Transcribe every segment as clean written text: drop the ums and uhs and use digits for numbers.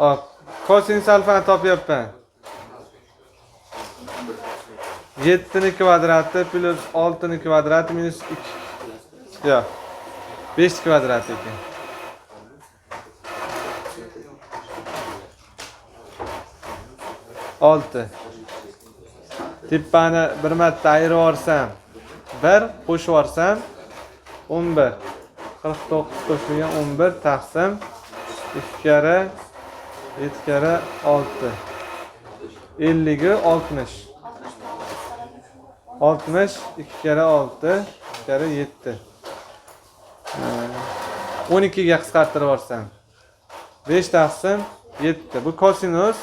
Hop, kosinus alfani topyapman. 7 ni kvadrati plus 6 ni kvadrati minus 2. Yo'q. 5 kvadrati ekan. 6. Tepani bir marta ayirib yuborsam 1, qo'shib yuborsam 11. 49 qo'shilgan 11 taqsim 2 karra 7 karra 6. 50 60. 60 2 karra 6 karra 7. 12 ga qisqartirib yuborsam 5 taqsim 7. Bu kosinus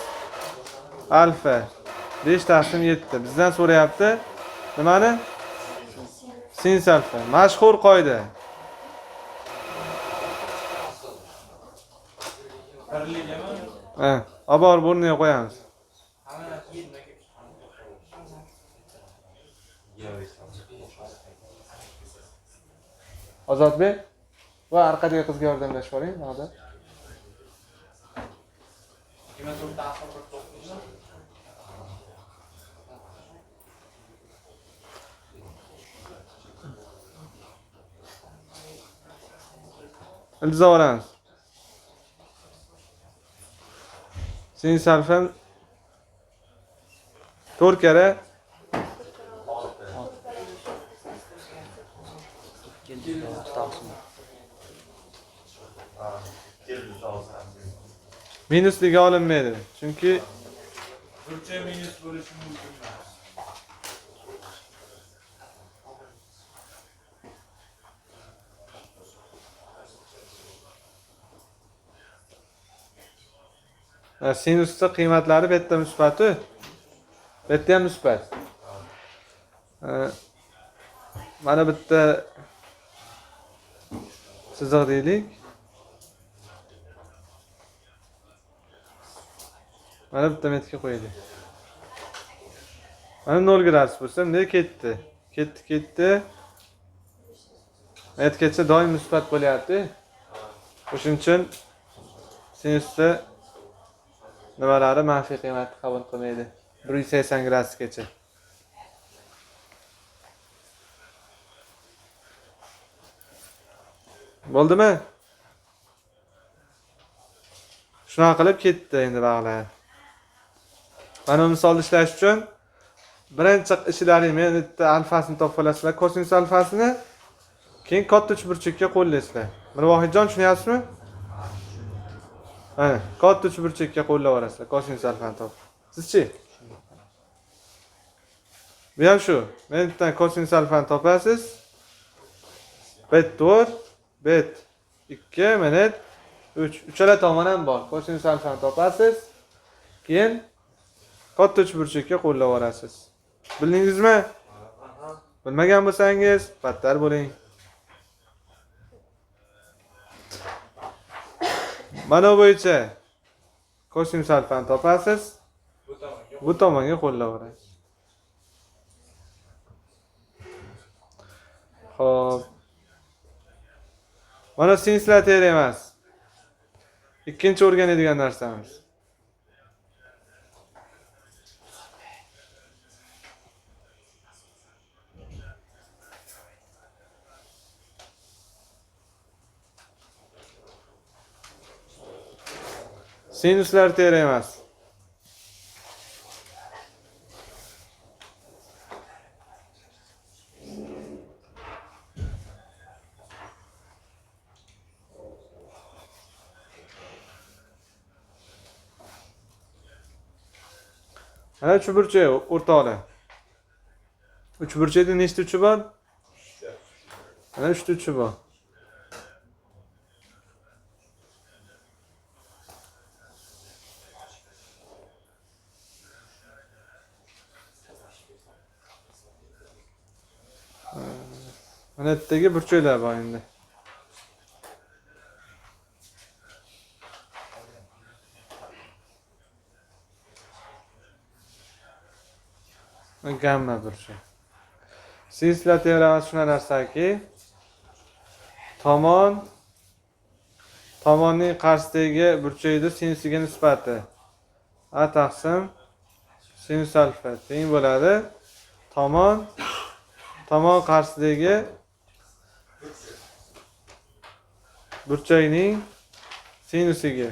alfa 5 taqsim 7. Bizdan so'rayapti nimani? Sinus alfa. Mashhur qoida. Ha, olib borib o'rniga qo'yamiz. Ozodbek, va orqadagi qizga yordamlashib oling, hozir. Ildiz olamiz. Sinus alfa 4 karra minusligi olinmaydi. Chunki Burchak minus bo'lishi mumkin emas. Sinusda qiymatlari bu yerda musbati, bu yerda ham musbat. Mana bitta chiziq deylik. Mana bitta metga qo'ydik. Mana 0 gradus bo'lsa, bunday ketdi. Ketdi, ketdi. Metgacha doim musbat bo'lyapti. O'shuning uchun sinusda nimalari manfiy qiymatni qabul qilmaydi. 180 gradusgacha. Bo'ldimi? Shunaqa qilib ketdi endi bag'lar. Mana bu misolni ishlash uchun birinchi ishlaring men bitta alfasini topib olasizlar, kosinus alfasini, keyin katta uchburchakka qo'llaysizlar. Mirvohidjon, tushunyapsizmi? Mana katta uchburchakka qo'llab olasizlar, kosinus alfani topib. Sizchi? Bu ham shu. Men bitta kosinus alfani topasiz. Bet 4, bet 2, mana 3. Uchala tomon ham bor. Kosinus alfani topasiz. Keyin katta uchburchakka qo'llab olasiz. Bildingizmi? Bilmagan bo'lsangiz, battar bo'ling. Mana bu bo'yicha kosinus alfani topasiz. Bu tomonga qo'llab olasiz. Xo'p. Mana sinuslar teoremasi. Ikkinchi o'rganadigan narsamiz. Sinuslar teoremasi. Mana uchburchak o'rtoqlar. Uchburchakda nechta uchi bor? Mana 3 ta uchi bor. Mana yerdagi burchaklar bor endi. Gamma burchak. Sinuslar teoremasi shuna narsaki, tomon Tomonning qarshisidagi burchakni sinusiga nisbati a taqsim sinus alfa teng bo'ladi. Tomon qarshisidagi burchakning sinusiga.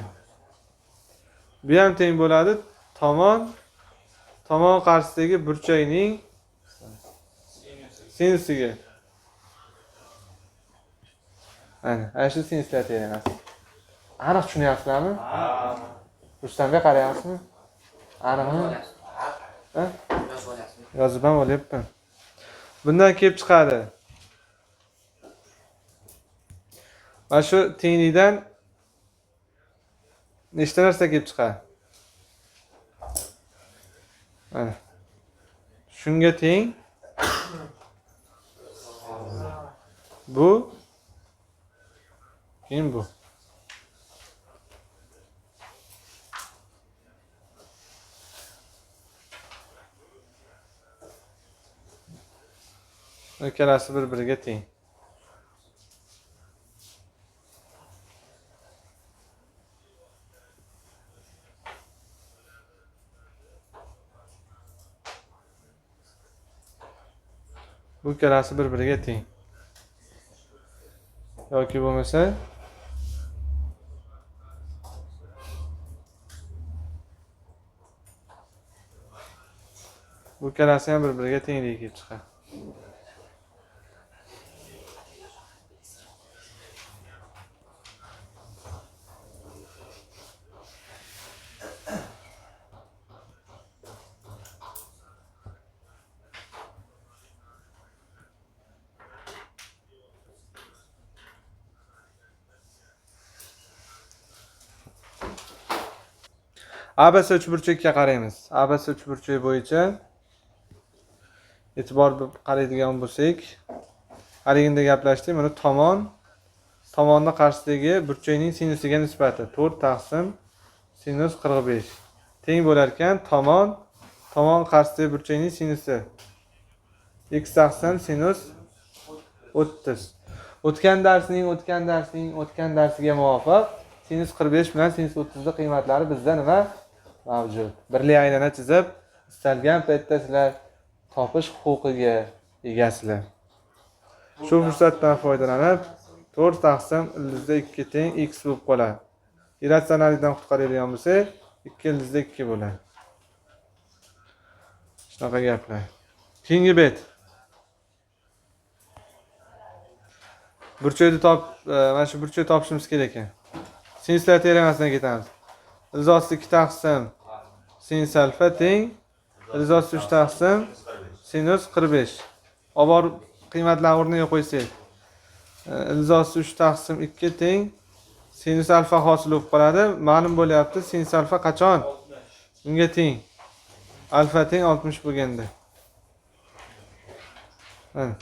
Bu ham teng bo'ladi. Tomon qarshisidagi burchakning sinusiga. Ana shu sinuslar teoremasi. Aniq tushunyapsizlarmi? Rustambek qarayapsizmi? Aniqmi? Ha? Yozib ham olyapman. Bundan kelib chiqadi. Mana shu tenglikdan nechta narsa kelib chiqadi? Mana. Shunga teng bu, keyin bu. Ikkalasi bir-biriga teng. Bu ikkalasi bir-biriga teng. Yoki bo'lmasa bu ikkalasi ham bir-biriga tengligi kelib chiqadi. ABC uchburchakka qaraymiz. ABC uchburchagi bo'yicha e'tibor berib qaraydigan bo'lsak, haligida gaplashdik. Mana tomonni qarshisidagi burchakning sinusiga nisbati 4 taqsim sinus 45 teng bo'lar ekan. Tomon qarshisidagi burchakning sinusi x taqsim sinus 30. O'tgan darsning, o'tgan darsning, o'tgan darsiga muvofiq sinus 45 bilan sinus 30 ning qiymatlari bizda nima mavjud. Birli aylana chizib, istalgan paytda sizlar topish huquqiga egasizlar. Shu fursatdan foydalanib 4 taqsim ildizda 2 teng x bo'lib qoladi. Irratsionallikdan qutqaradigan bo'lsak, 2 ildizda 2 bo'ladi. Shunaqa gaplar. Keyingi bet. Burchakni top, mana shu burchakni topishimiz kerak ekan. Sinuslar teoremasidan ketamiz. Ildiz osti 2 taqsim sinus alfa teng ildiz osti 3 taqsim sinus 45. Olib borib qiymatlarni o'rniga qo'ysak, ildiz osti 3 taqsim 2 teng sinus alfa hosil bo'lib qoladi. Ma'lum bo'lyapti, sinus alfa qachon bunga teng? Alfa teng 60 bo'lganda. Mana.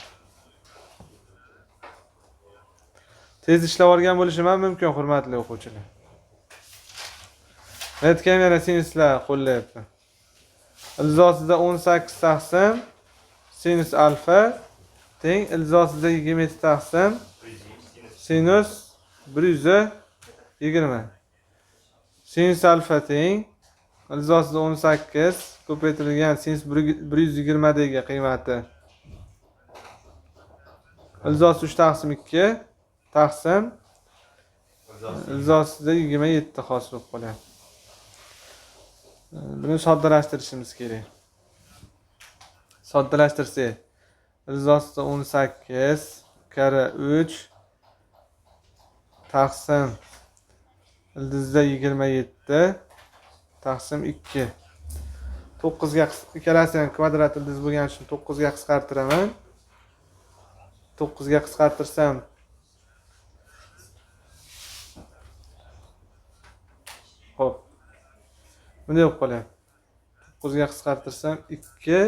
Tez ishlab olgan bo'lishim ham mumkin, hurmatli o'quvchilar. Aytgan yana sinuslar qo'llayapti. Ildiz ostida 18 taqsim sinus alfa teng ildiz ostida 27 taqsim sinus 120. Sinus alfa teng ildiz ostida 18 ko'paytirilgan sinus 120 dagi qiymati ildiz ostida 3 taqsim 2 taqsim ildiz ostida 27 hosil bo'lib qoladi. Buni soddalashtirishimiz kerak. Soddalashtirsak, ildiz ostida 18 karra 3 taqsim ildizda 27 taqsim 2. 9 ga ikkalasi ham kvadrat ildiz bo'lgani uchun 9 ga qisqartiraman. 9 ga qisqartirsam xo'p, bunday bo'lib qolyapti. 9 ga qisqartirsam 2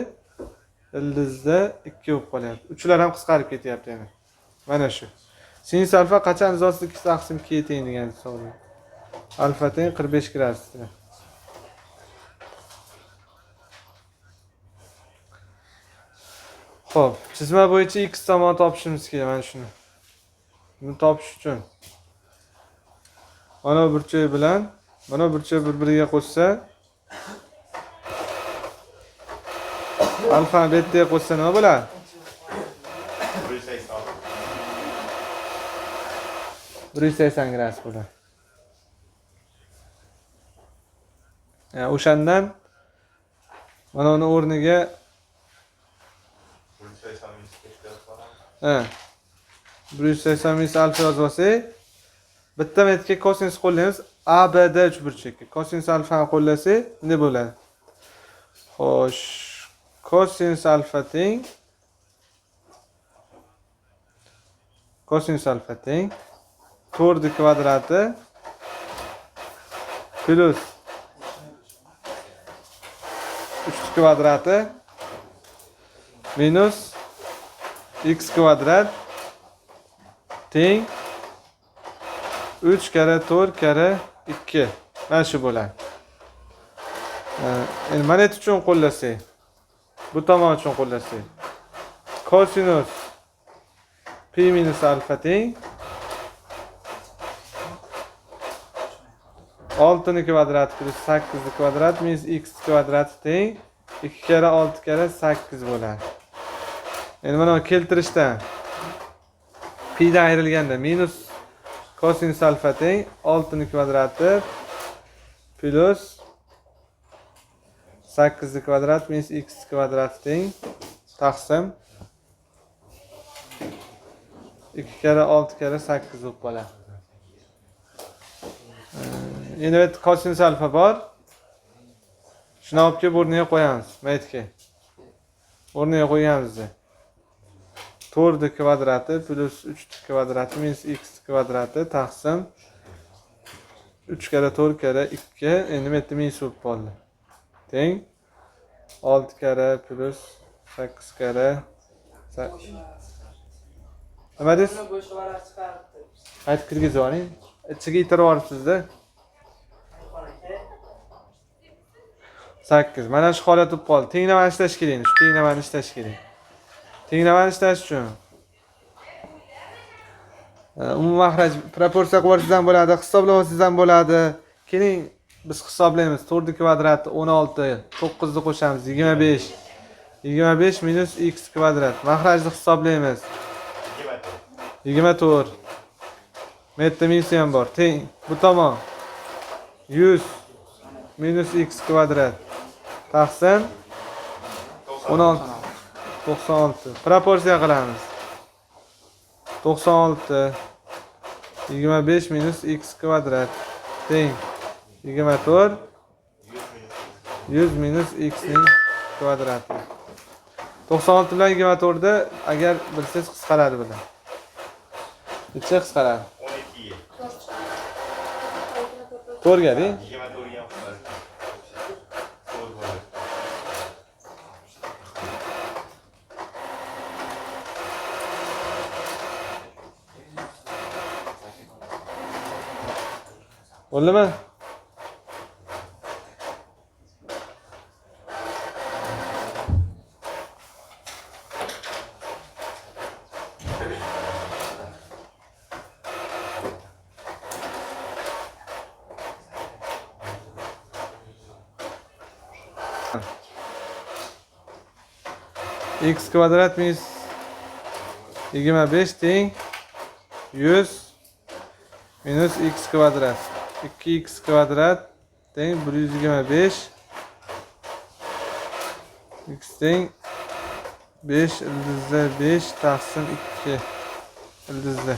ildizda 2 bo'lib qolyapti. Uchlar ham qisqarib ketyapti yana. Mana shu. Sinus alfa qachon ildiz ostida 2 taqsim 2 teng degan savol. Alfa teng 45 gradusda. Xo'p, chizma bo'yicha x tomon topishimiz kerak mana shuni. Buni topish uchun Mana bu burchak bilan mana bu burchak bir-biriga qo'shsa, alfa betaga qo'shsa nima bo'ladi? 180. 180 gradus bo'ladi. O'shandan mana uni o'rniga 180 minus beta falan. Ha. 180 minus alfa yozib olsak, bitta metodga kosinus qo'llaymiz. ABD uchburchakka. Kosinus alfani qo'llasak, nima bo'ladi? Xo'sh, kosinus alfa teng kosinus alfa teng 4 kvadrati plus 3 kvadrati minus x kvadrat teng 3 karra 4 karra 2. Mana shu bo'ladi. Endi mana uchun qo'llasak, bu tomon uchun qo'llasak, kosinus pi minus alfa teng 6 kvadrati plus 8 kvadrat minus x kvadrati teng 2 karra 6 karra 8 bo'ladi. Endi mana bu keltirishdan pidan ayrilganda minus kosinus alfa teng 6 kvadrati plus 8 kvadrat minus x kvadrati teng taqsim 2 karra 6 karra 8 bo'lib qoladi. Endi bu yerda kosinus alfa bor. Shuni olib kelib o'rniga qo'yamiz. Maytga. O'rniga qo'yganimizda 4 kvadrati plus 3 kvadrati minus x kvadrati taqsim 3 karra 4 karra 2. Endi bu yerda minus bo'lib qoldi. Teng 6 karra plus 8 karra nima deysiz? Buni bo'sh varaq chiqaribdi. Qaytib kirgizib yuboring. Ichiga itarib yuboribsiz-da. Aka. 8. Mana shu holat bo'lib qoldi. Tenglamani ishlash kerak endi. Shu tenglamani ishlash kerak. Tenglamani ishlash uchun umumiy mahraj proporsiya qilib yuborsangiz ham bo'ladi, hisoblab olsangiz ham bo'ladi. Keling, biz hisoblaymiz. 4 kvadrati 16, 9 ni qo'shamiz 25. 25 minus x kvadrat. Mahrajni hisoblaymiz. 24. Bu yerda minus ham bor. Teng bu tomon 100 minus x kvadrat taqsim 16 96. Proporsiya qilamiz. 96 25 minus x kvadrat teng 24 100 minus x ning kvadrati. 96 bilan 24 da agar bilsangiz qisqaradi bular. Necha qisqaradi? 12. 4ga deng. 24 ga ham qisqaradi. 4 bo'ladi. Bo'ldimi? X kvadrat minus 25 teng 100 minus x kvadrat. 2x kvadrat teng 125, x teng 5 ildizli 5 taqsim 2 ildizli.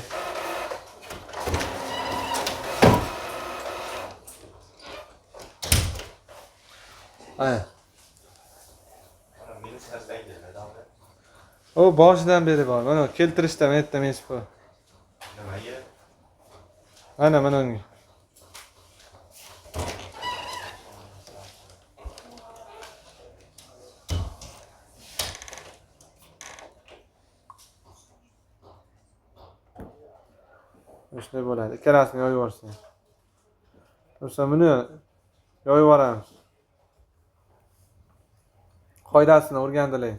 Ana. Mana minus qanchadan keladi? U boshidan beri bor. Mana keltirishda men aytdim minus bu. Nimaga? Mana unga. Shunday bo'ladi. Ikkalasini yoyib yuborsin. O'sha buni yoyib yuboramiz. Qoidasini o'rgandilar.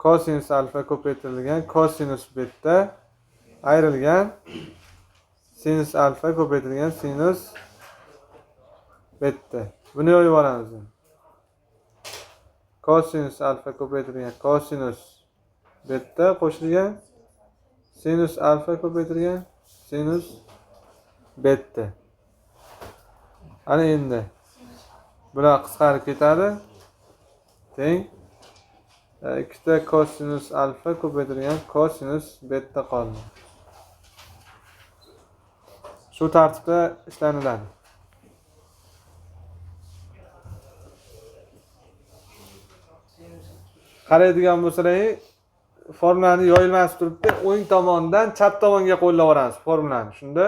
Kosinus alfa ko'paytirilgan kosinus beta ayrilgan Sinus alfa ko'paytirilgan sinus beta. Buni yo'q yuboramiz. Kosinus alfa ko'paytirilgan kosinus beta qo'shilgan sinus alfa ko'paytirilgan sinus beta. Ana endi bular qisqarib ketadi. Teng ikkita kosinus alfa ko'paytirilgan kosinus beta qoldi. Shu tartibda ishlaniladi. Qaraydigan bo'lsalar, formulani yoyilmas turibdi, o'ng tomondan chap tomonga qo'llab yuboramiz formulani. Shunda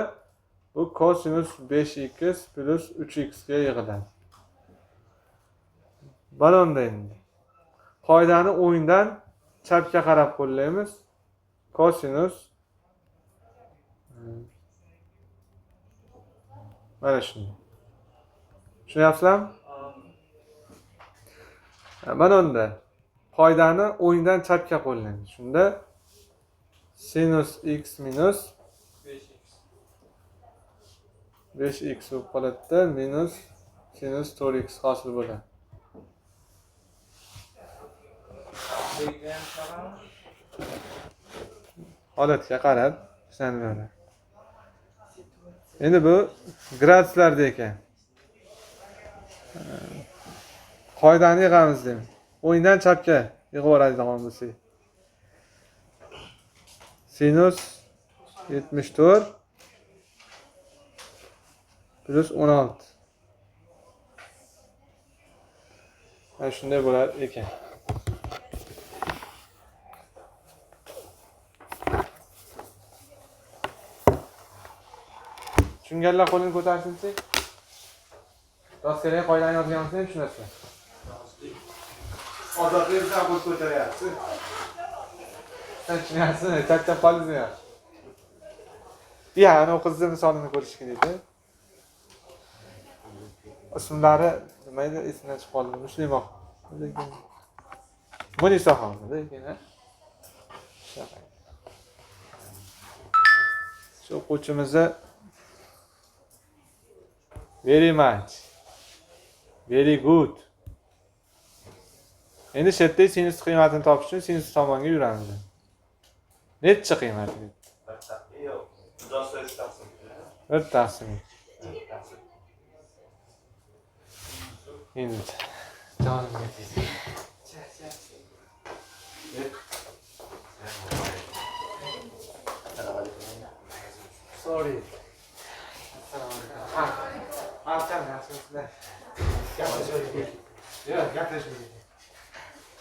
bu kosinus 5x plus 3x ga yig'iladi. Mana unda endi qoidani o'ngdan chapga qarab qo'llaymiz. Kosinus mana shuni. Tushunyapsizlarmi? Mana unda qoidani o'ngdan chapga qo'llaymiz. Shunda sinus x minus 5x bo'lib qoladi-da, minus sinus 4x hosil bo'ladi. Holatga qarab ishlanadi. Endi bu graduslarda ekan. Qoidani yig'amiz deymiz. O'ngdan chapga yig'ib yuboradigan bo'lsak. Sinus 74 plus 16. Mana shunday bo'lar ekan. Tushunganlar qo'lini ko'tarsinchi. Doskaga qoidani yozgan bo'lsangiz tushunasizlar. Ozodlik bilan qo'l ko'taryapsiz. Sen tushunyapsizmi? Charchab qoldingizmi? Ya, ana qizni misolini ko'rish kerak edi. Ismlari nima edi? Esimdan chiqib qoldi. Muslimoh. Lekin Munisaxon, lekin ha. Shu o'quvchimizni very much. Very good. Endi shu yerda sinus qiymatini topish uchun sinus tomonga yuramiz. Necha qiymat? 1 taqsim. Endi jonimga tegdi. Sorry. Assalomu alaykum. Akşam yaxshimisizlar? Gaplashmaylik. Yo'q, gaplashmaylik.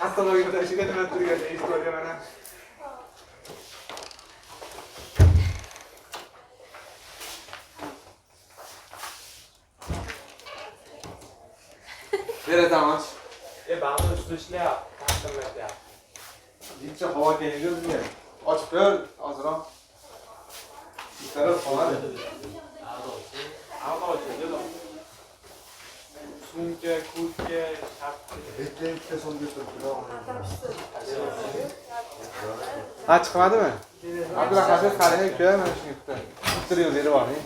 Xastalarga ishiga nima turgan eshitib mana. Berataman. Ba'zi ustida ishlayapti, taqsimlatyapti. Jicha havo keldi bizga. Ochib qo'y ozroq. Taraf qoladi. Sumka, kurtka, shapka. Beklaylikda so'nggi turibdi. Ha, chiqmadimi? Abdulla Hasan qarang, uka, mana shunga bitta. Intervyu berib oling.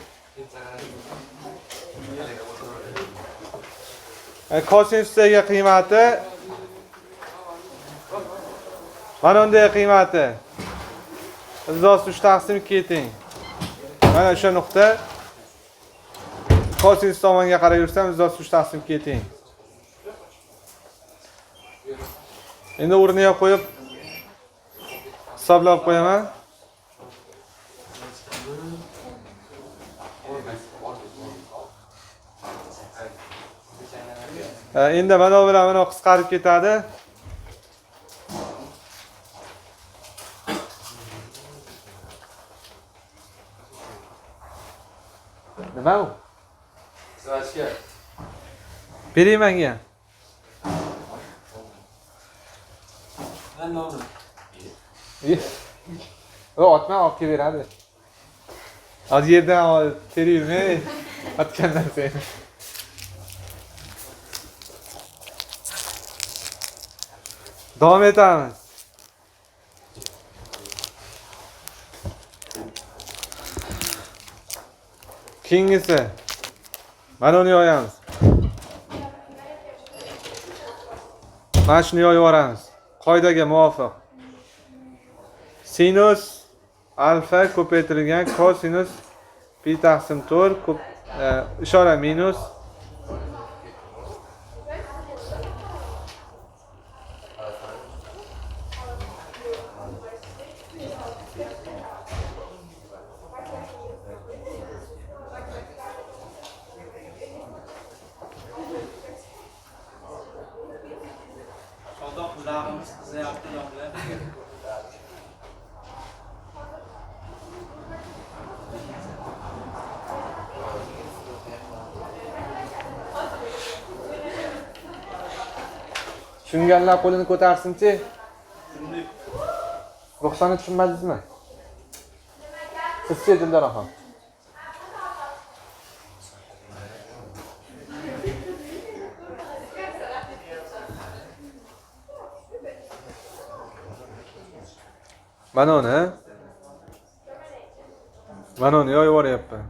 Kosinusdagi qiymati mana unday qiymati ildiz 3 taqsim 2 teng. Mana o'sha nuqta kosinus tomonga qarab yursam ildiz 3 taqsim 2 teng. Endi o'rniga qo'yib hisoblab qo'yaman. Endi mana bilan mana qisqarib ketadi. Nima u? Svachka. Bering menga. Ben ne oldu? O otma, olib kelib beradi. Hozir yerdan olib terib yurmay, otgandan seni. Davom etamiz. Keyingisi. Mana uni yoyamiz. Mana shuni yoyib yuboramiz. Qoidaga muvofiq. Sinus alfa ko'paytirilgan kosinus pi taqsim 4 ko'p ishora minus Savdo qulog'imiz qizayapti domla. Tushunganlar qo'lini ko'tarsinchi. Ruxsani tushunmadingizmi? Sizchi Dildor opa? Mana uni yoyib yuboryapman.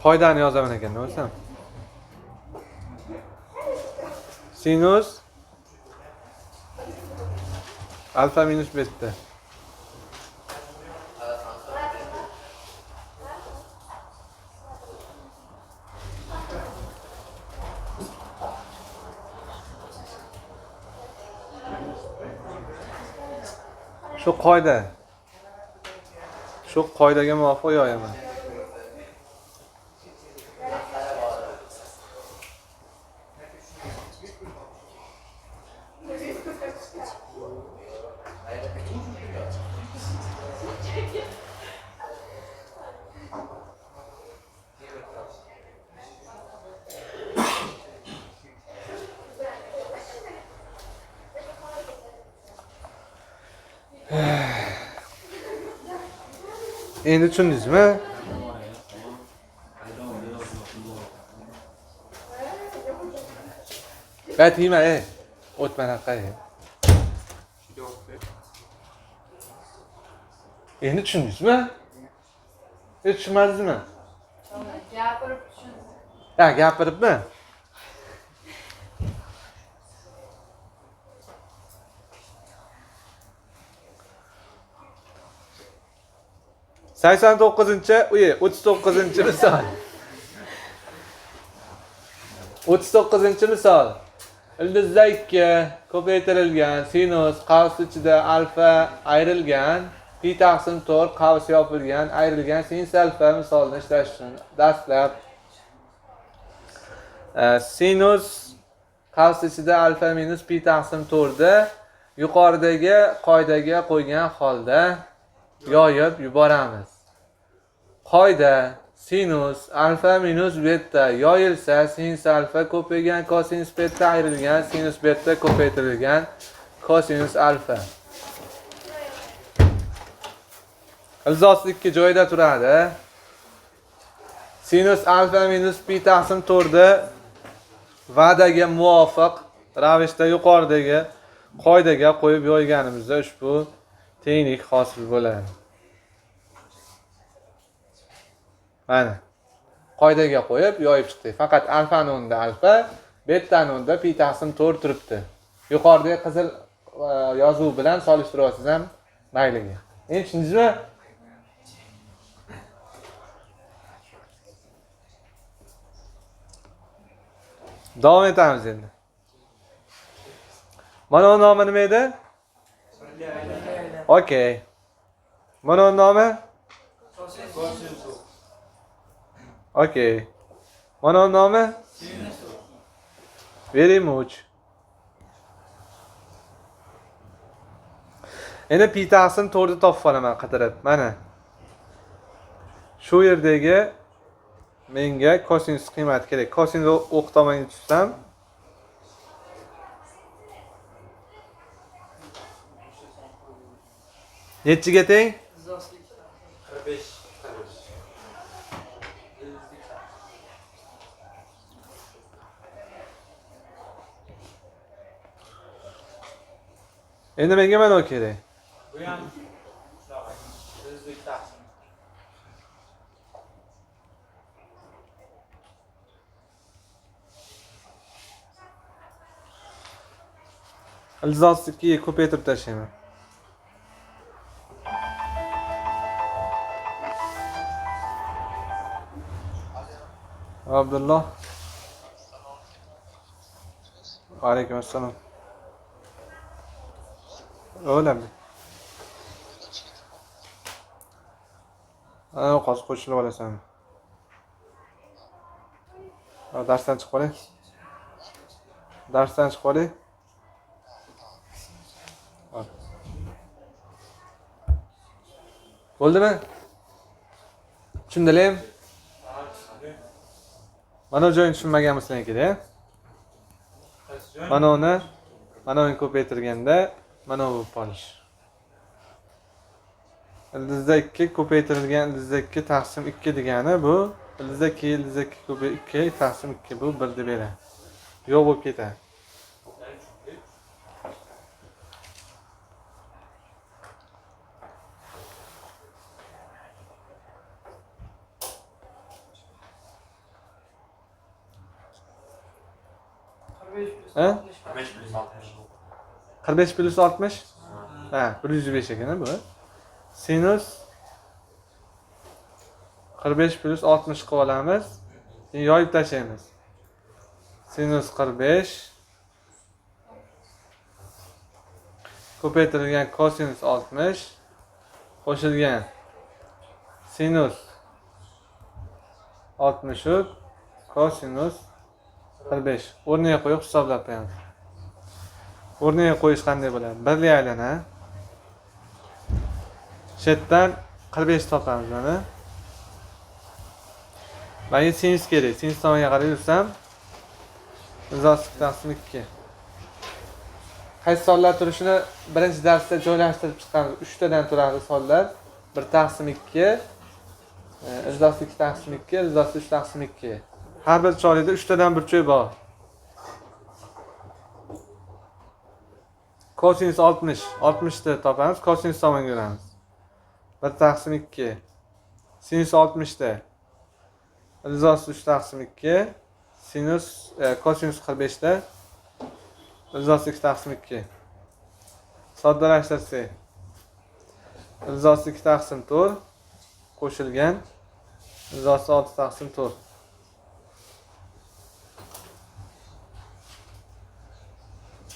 Qoidani yozaman ekan, nima desam? Sinus alfa minus beta. Shu qoida. Shu qoidaga muvofiq yoyaman. Endi tushundingizmi? Bayt yema, ey. O'tma naqa. Endi tushundingizmi? Hech tushunmadingizmi? Gapirib tushundim. Ha, gapiribmi? 89-chi, 39-chi misol. 39-misol. Ildizda 2 ko'paytirilgan sinus qavs ichida alfa ayrilgan pi taqsim 4 qavs yopilgan ayrilgan sinus alfa misolini ishlash uchun dastlab sinus qavs ichida alfa minus pi taqsim 4 ni yuqoridagi qoidaga qo'ygan holda yoyib yuboramiz. Qoida sinus alfa minus beta yoyilsa sinus alfa ko'paygan kosinus beta ayrilgan sinus beta ko'paytirilgan kosinus alfa. Ildiz ikki joyida turadi. Sinus alfa minus pi taqsim 4 ni va'daga muvofiq ravishda yuqoridagi qoidaga qo'yib yoyganimizda ushbu tenglik hosil bo'ladi. Mana qoidaga qo'yib yoyib chiqdik. Faqat alfani o'rnida alfa, betani o'rnida pi taqsim 4 turibdi. Yuqoridagi qizil yozuv bilan solishtirib olsangiz ham mayligi. Endi tushundingizmi? Davom etamiz endi. Mana uning nomi nima edi? Okey. Mana uning nomi? Okey. Mana uning nomi? Very much. Endi pi taqsim 4 ni topib olaman qidirib. Mana. Shu yerdagi menga kosinus qiymati kerak. Kosinus o'q tomonga tushsam nechiga teng? 45. Endi menga mana u kerak. Bu ham shunaqa. Ildizlik taqsim. Ildiz osti 2 ko'paytirib tashlayman. Abdulloh. Va alaykum assalom. O'lami? Ana hozir qo'shilib olasan. Darsdan chiqib olay. Darsdan chiqib olay. Bo'ldimi? Tushundilar? Mana bu joyini tushunmaganmisizlar kerak. Mana uni, mana uni ko'paytirganda mana bu qolish. Ildizda 2 ko'paytirilgan ildizda 2 taqsim 2 degani bu ildizda 2 ildizda 2 ko'pay 2 taqsim 2 bu 1 deb beradi. Yo'q bo'lib ketadi. Ha? 45 plus 60. 45 plus 60? Ha, 105 ekan bu. Sinus 45 plus 60 qilib olamiz. Keyin yoyib tashlaymiz. Sinus 45 ko'paytirilgan kosinus 60 qo'shilgan sinus 63 kosinus 45. O'rniga qo'yib hisoblab qo'yamiz. O'rniga qo'yish qanday bo'ladi? Birli aylana. Shu yerdan 45 topamiz mana. Menga sinus kerak. Sinus tomonga qarab yursam, ildiz taqsim 2. Qaysi sonlar turishini birinchi darsda joylashtirib chiqamiz. 3 tadan turadi sonlar. 1 taqsim 2, ildiz 2 taqsim 2, ildiz 3 taqsim 2. Har bir chorakda 3 tadan burchak bor. Kosinus 60, 60 ta topamiz, kosinus tomonga yuramiz. 1 taqsim 2. Sinus 60 ta. Ildiz 3 taqsim 2, sinus kosinus 45 ta. Ildiz 2 taqsim 2. Soddalashtirsak, ildiz 2 taqsim 4 qo'shilgan ildiz 6 taqsim 4.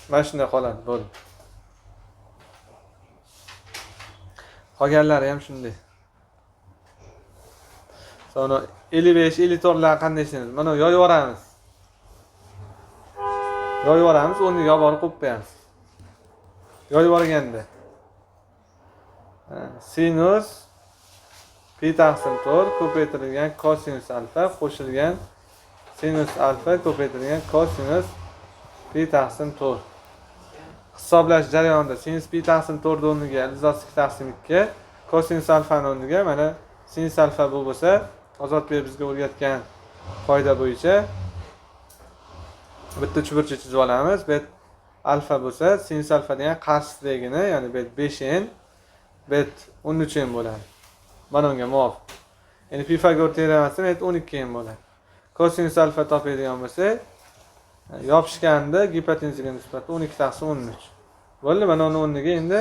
Mana shunday qoladi, bo'ldi. Qolganlari ham shunday. Sonra 55, 54 lar qanday ishlaymiz? Mana yoyib yuboramiz. Yoyib yuboramiz, o'rniga olib borib qo'yib qo'yamiz. Yoyib yuborganda sinus pi taqsim 4 ko'paytirilgan kosinus alfa qo'shilgan sinus alfa ko'paytirilgan kosinus pi taqsim 4. Hisoblash jarayonida sinus pi taqsim 4 o'rniga ildiz 2 taqsim 2, kosinus alfani o'rniga mana sinus alfa bu bo'lsa, Ozodbek bizga o'rgatgan qoida bo'yicha bitta uchburchak chizib olamiz. Bu alfa bo'lsa, sinus alfa degan qarshiligini, ya'ni bu 5 n, bu 13 n bo'ladi. Mana unga muvofiq. Endi Pifagor teoremasi bu 12 n bo'ladi. Kosinus alfa topadigan bo'lsak, yopishganda gipotenuzaga nisbatan 12 taqsim 13. Bo'ldi, mana uni o'rniga endi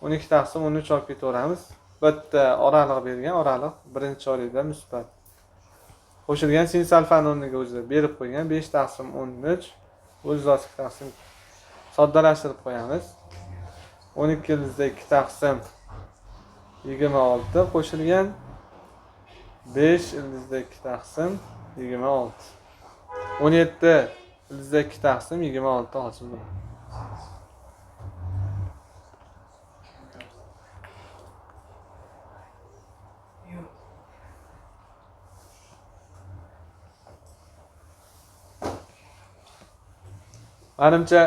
12 taqsim 13 olib ketaveramiz. Bitta oraliq bergan, oraliq birinchi chorakda musbat. Qo'shilgan sinus alfani o'rniga o'zi berib qo'ygan 5 taqsim 13 o'z 2 taqsim soddalashtirib qo'yamiz. 12 ildizda 2 taqsim 26 qo'shilgan 5 ildizda 2 taqsim 26. 17 ildizda 2 taqsim 26 hosil bo'ladi. Manimcha